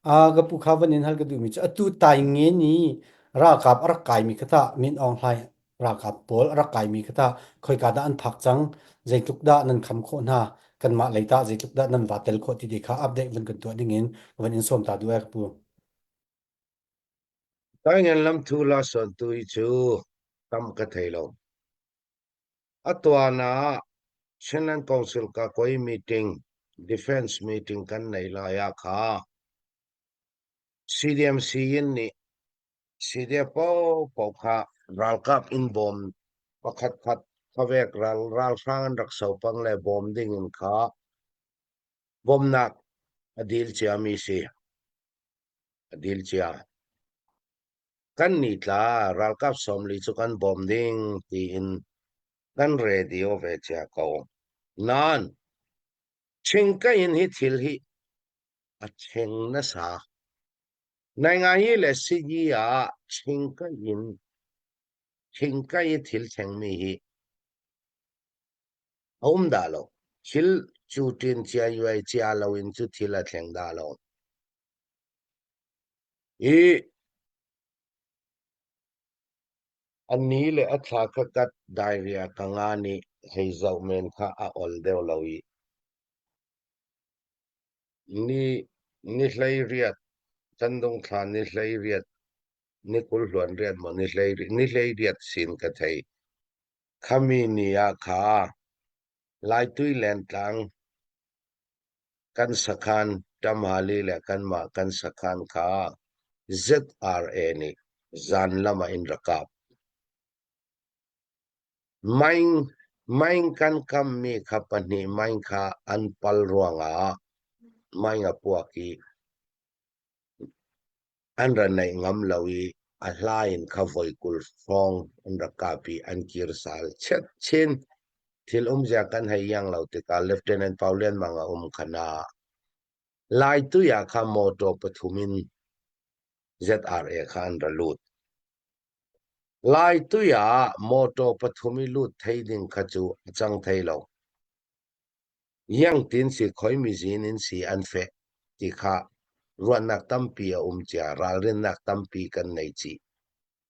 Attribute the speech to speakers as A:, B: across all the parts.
A: Ka pu kha van in hal ka duhmi cu atu Taingen i ralkap a rak kaimi kha tah Min Aung Hlaing ralkap pawl a rak kaimi kha tah khoika dah an phak cang, zeitluk dah nan kham khawh hna, kanmah lei tah zeitluk dah nan va tel khawh ti te kha update van kan tuah ding in van in sawm ta duh ai ka pu.
B: Taingen lamthu la sawn tu hi cu tam ka thei lo. A tuan ah Chinland Council ka koi meeting, defense meeting kan nei lai ah kha CDMC in nih CDF paohpaoh kha ralkap in bawm pakhat khat khuavek ral ralhrang an rak sopang le bawm ding in kha bawmnak a dil ciami si. A dil cia. Kan nih tla ralkap 40 cu kan bawm ding tiin kan radio ve cia ko. Nain Chingka in hi thil hi a thleng nasa. Naingai le sigi ah chingka in chingka i thil thlengmi hi a um dah lo. Thil cu ṭin cia yuai cia loin cu thil a thleng dah lo. I a ni le a thla kha kat dairia ka nga nih hei zoh men kha a ol deuh lo i ni ni 18 candung thla ni 18 ni 20 hluan riat maw ni hlei ni 18 sin ka thei. Khami ni ah kha Laitui lentlang kan sakhan Tamhali le kanmah kan sakhan kha ZRA nih zanlam ah in rak kap. Maing maing kan kammi kha pahnih maing kha an pal ruangah maing a puak i an ra naih ngam lo i a hla in kha voi 20 hrawng an rak kap i an kir sal chet chin. Thil umzia kan hei iang lo tikah Lieutenant Pau Lian Mang a um kha na Laitui ah kha motor pathum in ZRA kha an ra lut. Laitui ah motor pathum i lut thei ding kha cu a cang thei lo. Iangtin si khoimi zin in si an feh ti kha ruahnak tampi a um cia, ralrinnak tampi kan nei chih.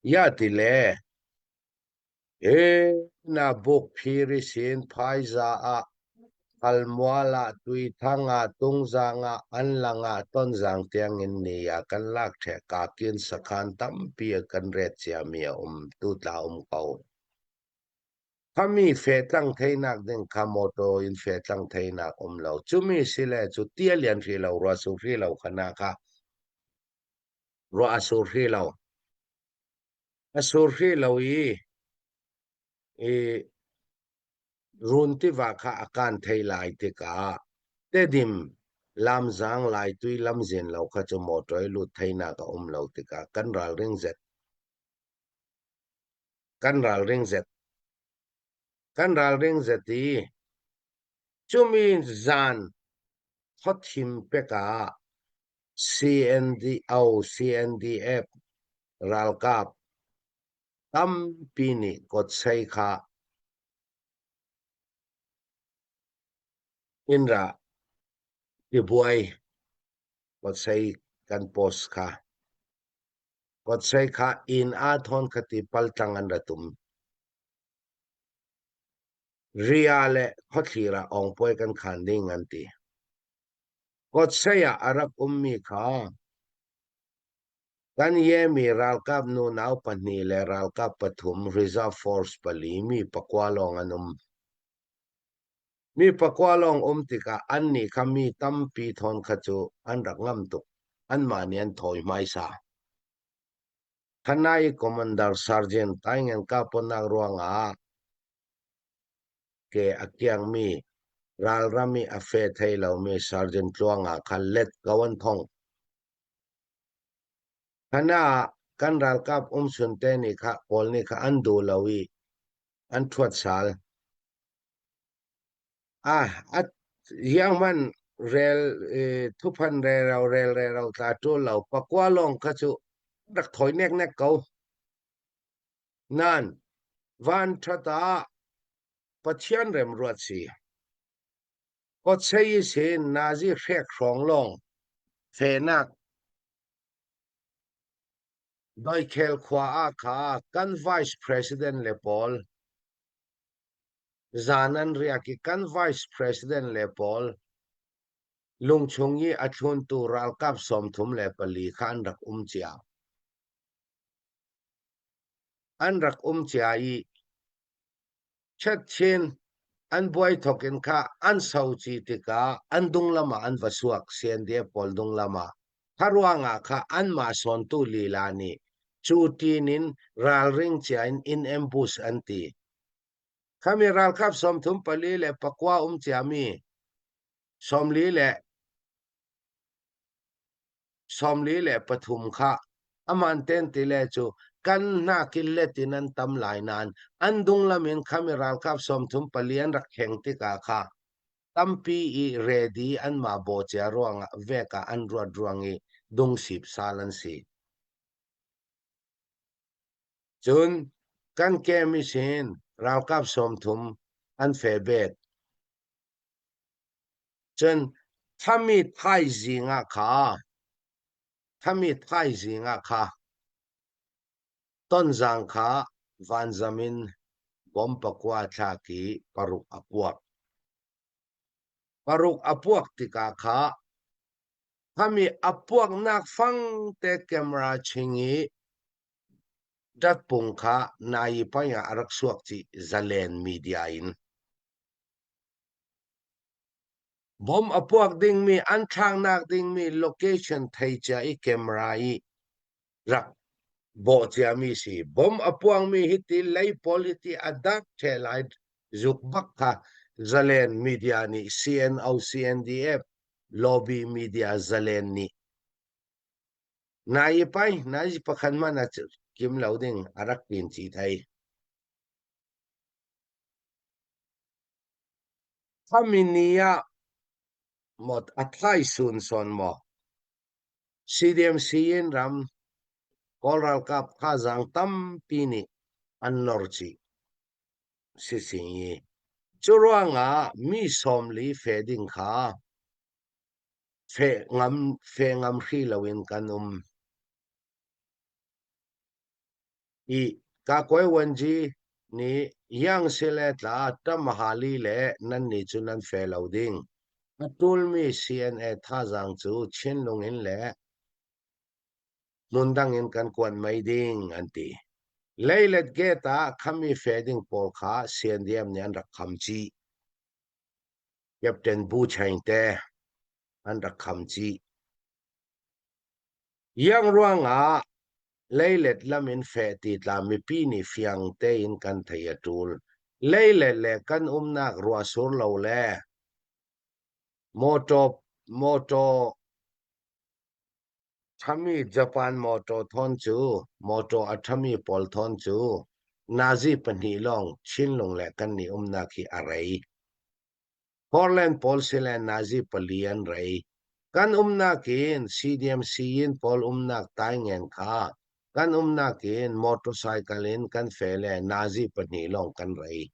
B: Ya ti le he na buk phiri sin phaiza ah Halmual ah Tuithang ah Tungzang ah Anlang ah Tonzang tiangin ni ah kan lak ṭheh kakin sakhan tampi a kan ret ciami a um tutla um ko. Khami fehtlang theinak ding kha motor in fehtlang theinak um lo. Cumi si le cu ti a lian hri lo, ruah sur hri lo kha na kha ruah a sur hri lo. A sur hri lo i i run tiva kha a kan thei lai tikah Tedim lamzang laitui lamzin lo kha cu motor i lut theinak a um lo tikah kan ralring zet. Kan ralring zet. Kan ralring zet i cumi zan khuathim pek ah CNDO, CNDF ralkap tampi nih kawtsei kha in ra tibuai kawtsei kan post kha Kawtsei kha inn ah thawn kha ti paltlang an ra tum. Ria le khuathlir ah ongpuai kan khan ding an ti. Kawtsei ah a rak ummi kha kan yemi ralkap nunau pahnih le ralkap pathum reserve force pali mi pakua lawng an um. Mi pakua lawng um tikah annih kha mi tampi thawn kha cu an rak ngam tuk. Anmah nih an thawi hmaisa. Khanai Commander Sergeant Taingen kahponak ruangah ke a kiangmi ralram i a fe thei lomi Sergeant Tluanga kha let ko an thong. Khana kan ralkap umchun te nih kha pawl nih kha an duh lo i an ṭhuat sal. Ah, a hianghman rel thuphan rero rel rero tla ṭul lo pakua lawng kha cu rak thawi neknek ko. Nan van ṭhat ah Pathian remruat si. Kawtsei i sin nazi hrek hrawng lawng fenak. Doikhel khua ah kha kan vice president le pawl zan an riak i kan vice president le pawl lungchung i a thluntu ralkap 34 kha an rak um cia. An rak um cia i Chetchin an buai thawk in kha an soci tikah an dunglam ah an va suak CNDF pawl dunglam ah. Kha ruangah kha anmah sawntu lila nih cu tin in ralring cia in in ambush an ti. Khami ralkap 34 um ciami 40 le 43 kha aman ten ti le cu kan hnakin let in an tam lai nain an dunglam in khami ralkap 34 an rak kheng tikah kha tampi i ready anmah bawcia ruangah vek ah an ruat ruang i dungsip sal an si. Cun kan kem i sin ralkap 30 an fe bet. Cun thami thaizing ah kha thami thaizing ah kha tonzang kha vanzam in bom pakua thlak i paruk a puak. Paruk a puak tikah kha khami a puaknak fangte camera ching i datpung kha nai pai ah a rak suak chih Zalen media in. Bom a puak dingmi an thlaknak dingmi location thei cia i camera i rak bawh ciami si. Bom a puangmi hiti lei pawl hiti a dak ṭhe lai zuk bak kha Zalen media nih CNO CNDF lobby media Zalen nih nai pai nai pakhat man a kim lo ding a rak pin ci thei. Khami ni ah maw a tlaisun sawn maw CDMC in ram Kawl ralkap thazaang tampi nih an nor chih sisi. Cu ruangah mi 40 fe ding kha fe ngam fe ngam hri loin kan um. I Kakuai Wanji nih Yang Sile tla Tamahali le nannih cu nan fe lo ding. A ṭulmi CNA thazaang cu Chinlung in le hmundang in kan kuat mei ding an ti. Leilet gate ah khami fe ding pawl kha CNDF nih an rak kham chih. Captain Bu Chaing te an rak kham chih. Iang ruangah leilet lam in feh ti tla mipi nih fiang tein kan thei a ṭul. Leilet le kan umnak ruahsur lo le mawṭaw mawṭaw ṭhami Japan mawṭaw thawn cu mawṭaw a ṭhami pawl thawn cu nazi pahnih lawng Chinlung le kannih umnak hi a rei. Portland pawl sile nazi pali an rei. Kan umnak in CDM sii-inn pawl umnak taingen kha kan umnak in motorcycle in kan fe le nazi pahnih lawng kan rei.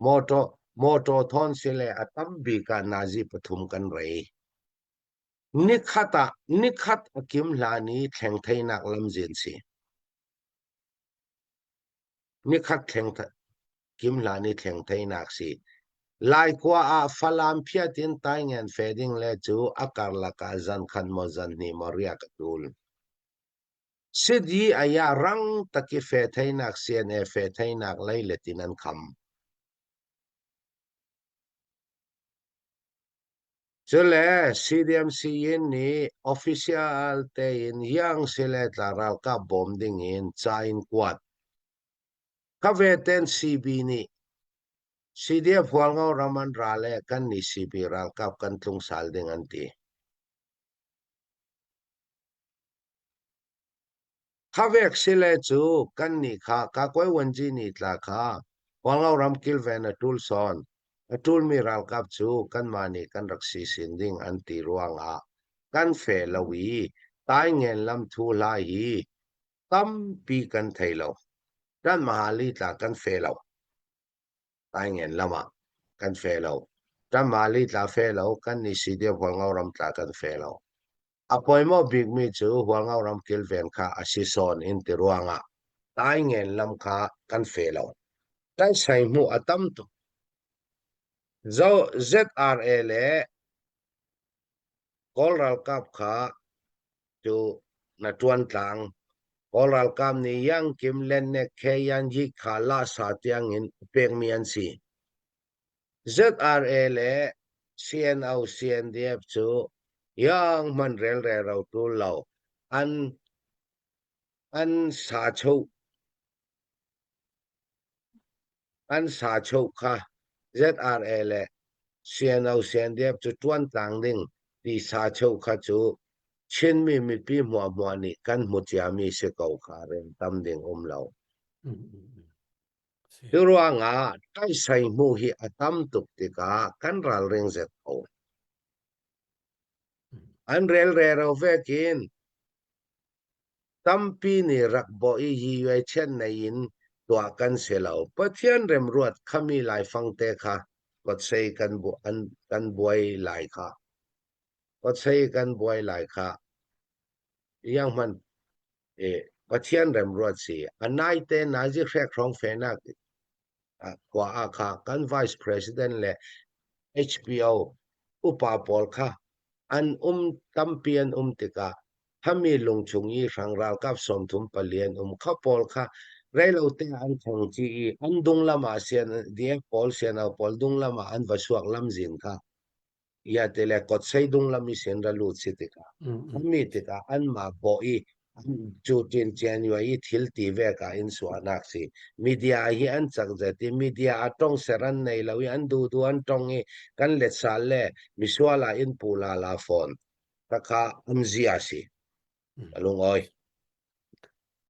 B: Motor motor thawn sile a tam bik ah nazi pathum kan rei. Nikhat ah nikhat a kim hlan i thleng theinak lamzin si. Nikhat thleng kim hlan i thleng theinak si. Laikua ah Falam phiat in taingen fe ding le cu a karlak ah zan khat maw zan hnih maw riak a tul. Sidi aya rang taki fe theinak CNA fe theinak leilet in an kham. Cule CDMC in nih official tein Yang Sile tla ralkap bawm ding in ca in kuat. Ka veten CB nih CDF Hualngo ram an ra le kan nih CB ralkap kan tlung sal ding an ti. Khavek sile cu kan nih kha Kakuai Wanji nih tla kha Hualngo ram kilven a ṭul sawn. A ṭulmi ralkap cu kanmah nih kan rak si sin ding an ti ruangah kan fe lo i Taingen lam thu hla hi tampi kan thei lo. Kan mahali tla kan fe lo. Taingen lam ah kan fe lo. Kan mahali tla fe lo, kan ni si deuh Hualngo ram tla kan fe lo. A pawimawh bikmi cu Hualngo ram kilven kha a si sawn in ti ruangah Taingen lam kha kan fe lo. Taisai hmuh a tam tuk. Zo ZRA le Kawl ralkap kha cu na ṭuan tlang. Kawl ralkap nih Yangkim Lennek Khe Yan Yik kha lahsa tiangin pekmi an si. ZRA le CNO CNDF cu yang hman relrero ṭul lo an an sa choh an sa choh kha ZRA le CNO CNDF cu ṭuan tlang ding ti sa choh kha cu Chinmi mipi hmuahhmuah nih kan hmu ciami si ko kha rel tam ding um lo. Cu ruangah ṭaisai hmuh hi a tam tuk tikah kan ralring zet ko. An rel rero vekin tampi nih rak bawh i yi chian nei in tuah kan si lo. Pathian remruat khami laifang te kha kawtsei kan bu an kan buai lai kha. Kawtsei kan buai lai kha. Yang hman i Pathian remruat si. A naite nazi hrek hrawng fenak khua ah kha kan vice president le HPO upa pawl kha an um tampi an um tikah thami lungchung i hrang ralkap 34 an um kha pawl kha reilo te an thong ci i an dung lam ah sian DF pawl siano pawl dung lam ah an va suak lamzin kha ia te le kotsei dung lam i sin ra lut si tikah mi tikah anmah bawh i cu tin chian yua i thil ti ve ka in suahnak si media hi an cak zet i media a tong ser an nei lo i an du du an tong i kan let sal le misual ah in pu la la fawn takha an zia si alung oi.